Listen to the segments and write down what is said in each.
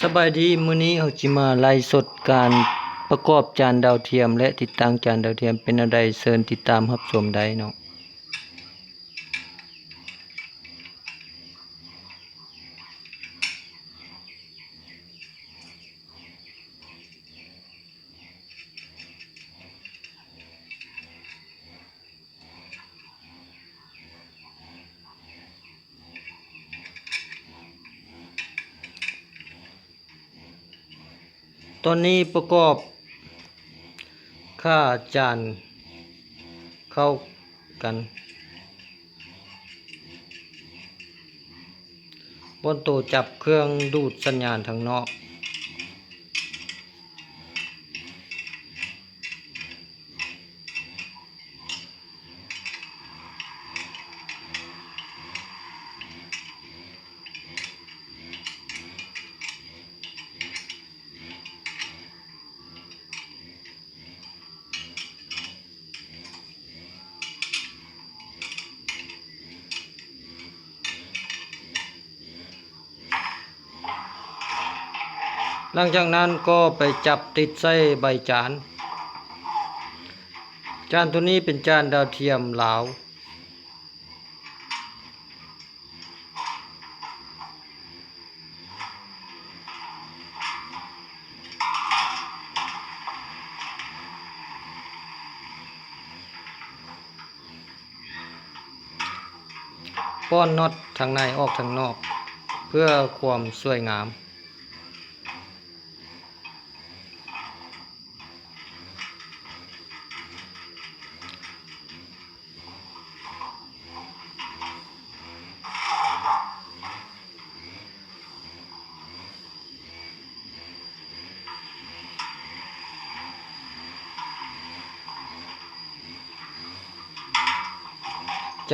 ສະບາຍດີ, ມື້ນີ້ເຮົາຊິມາໄລສົດການປະກອບຈານດາວທຽມ ແລະ ຕິດຕັ້ງຈານດາວທຽມເປັນແນວໃດ, ເຊີນຕິດຕາມຮັບຊົມໄດ້ເນາະ. ຕອນນີ້ປະກອບຂາຈານເຂົ້າກັນ, ບ່ອນໂຕຈັບເຄື່ອງດູດສັນຍານທາງນອກ. ຫຼັງຈາກນັ້ນກໍໄປຈັບຕິດໃສ່ໃບຈານ. ຈານໂຕນີ້ເປັນຈານດາວທຽມລາວ. ປ້ອນນັອດທາງໃນອອກທາງນອກ ເພື່ອຄວາມສວຍງາມ.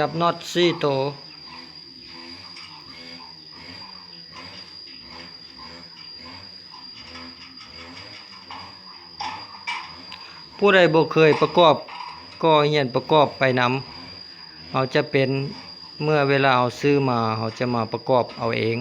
ຈັບນັອດສີ່ໂຕ. ຜູ້ໃດບໍ່ເຄີຍປະກອບ ກໍຮຽນປະກອບໄປນຳ. ເຮົາຈະເປັນ ເມື່ອເວລາເຮົາຊື້ມາ ເຮົາຈະມາປະກອບເອົາເອງ.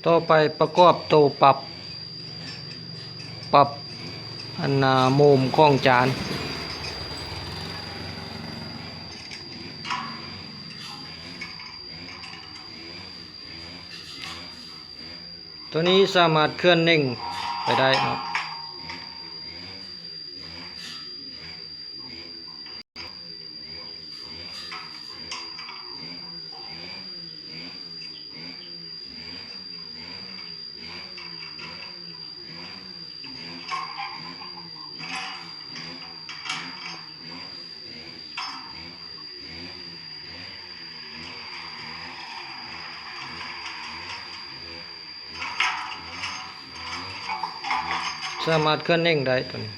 ຕໍ່ໄປປະກອບໂຕປັບ, ປັບອັນນ່າ ໂມມຂອງຈານ. ໂຕນີ້ສາມາດເຄື່ອນເໜັງໄປໄດ້ເນາະ. ສາມາດເຄື່ອນເໜັງໄດ້ໂຕນີ້.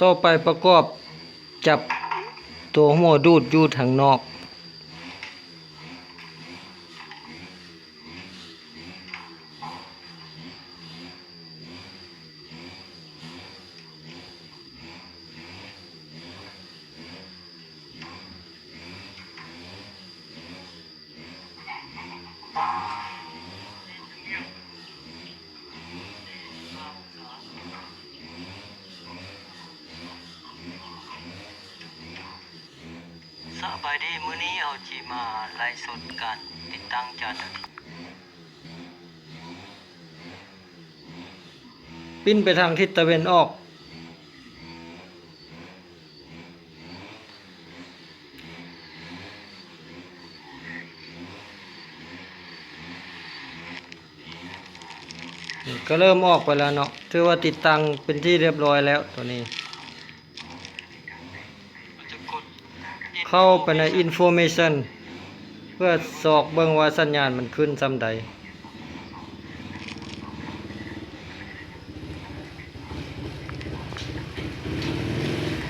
ຕໍ່ໄປປະກອບຈັບ ຕົວຫົວດູດຢູ່ທາງນອກ. ສະບາຍດີ, ມື້ນີ້ເຮົາຊິມາໄລຟ໌ສົດການຕິດຕັ້ງຈານດາວ ປິ່ນໄປທາງທິດຕາເວັນອອກ. ນີ້ກໍເລີ່ມອອກໄປແລ້ວເນາະ, ຖືວ່າຕິດຕັ້ງເປັນທີ່ຮຽບຮ້ອຍແລ້ວໂຕນີ້. ເຂົ້າໄປໃນອິນຟໍເມຊັນ ເພື່ອຊອກເບິ່ງວ່າສັນຍານມັນຂຶ້ນສ່ຳໃດ.